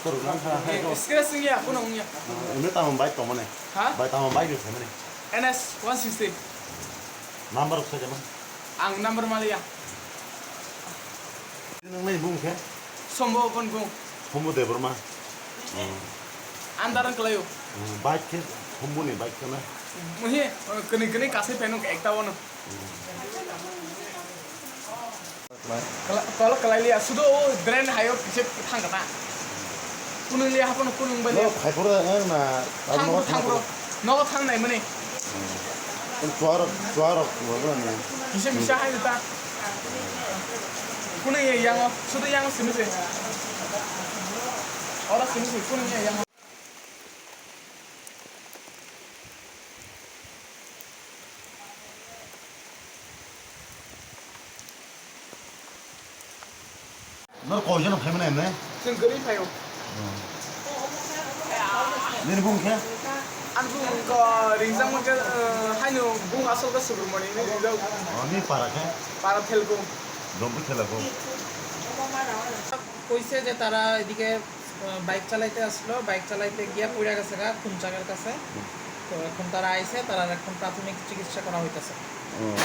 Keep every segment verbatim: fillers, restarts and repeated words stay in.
Kwrwngna wngkha, hai, eh, no. Scratch wngya, kuno wngya. Ini tamo bike tongmani. Ha? Bike tamo bike rwkhaimani. N S one sixty. Number rok sajama. Ang number maliya. Nang nai bung khe? Sombo bon bung. Sombo Debbarma. Hmm. Andaran kelayo. Hmm, bike khe Sombo ni bike kana? Muhi, eh, kini kini kasih penung ekta wono. Kala-, kala-, kalai liya, sudo o drain hayo kise thang kata. Kunung liya hapono kunung bali. No, khai pura, eh, na, thang pura, thang pura. Nogo thang nai mani. Chuarok, chuarok, wala na. Kise misa hai ta. Kunung ye yango, sudo yango simi se. Ora simi se, kunung ye yango. Nor koijon phaimani emne? Chwng kwrwi phaio. Nini bung khe? Ani bung ko ringjak mankhe, eh, haino bung asol khe Subramoni hinwi ringjak. Oh, ni para khe? Para Thelko. Dompu Thelko. কইছে যে তারা এদিকে, আহ, বাইক চালাইতে আসলো, বাইক চালাইতে গিয়া পড়ে গেছে গা খুনচাকের কাছে। তো এখন তারা আইছে, তারা এখন প্রাথমিক চিকিৎসা করা হইতাছে।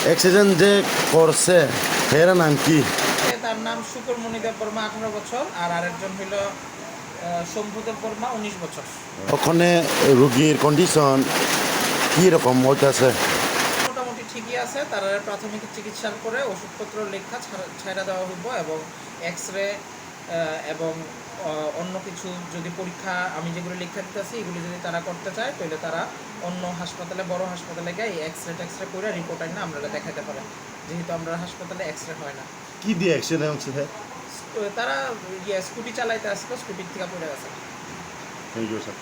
অ্যাক্সিডেন্ট যে করছে, হের নাম কি? এ, তার নাম শুকুর মণি দেববর্মা, আঠারো বছর, আর আরেকজন হইল, আহ, শম্ভু দেববর্মা, উনিশ বছর। ওখানে রুগীর কন্ডিশন কি রকম হইতাছে? মোটামুটি ঠিকই আছে, তারা প্রাথমিক চিকিৎসার পরে ওষুধপত্র লেখা ছাড়া, ছাড়া দেওয়া হইব এবং এক্স রে, আহ, এবং, আহ, অন্য কিছু যদি পরীক্ষা আমি যেগুলো লেখা দিতেছি, এগুলো যদি তারা করতে চায়, তাহলে তারা অন্য হাসপাতালে, বড় হাসপাতালে গিয়ে এই এক্স রে টেক্স রে করে রিপোর্ট আনিয়ে আমরা দেখাতে পারেন, যেহেতু আমরা হাসপাতালে এক্স রে হয় না। কি দিয়ে অ্যাক্সিডেন্ট হচ্ছে, স্যার? তো তারা, ইয়ে, স্কুটি চালাইতে আসলো, স্কুটির থেকে পড়ে গেছে। Thank you, sir.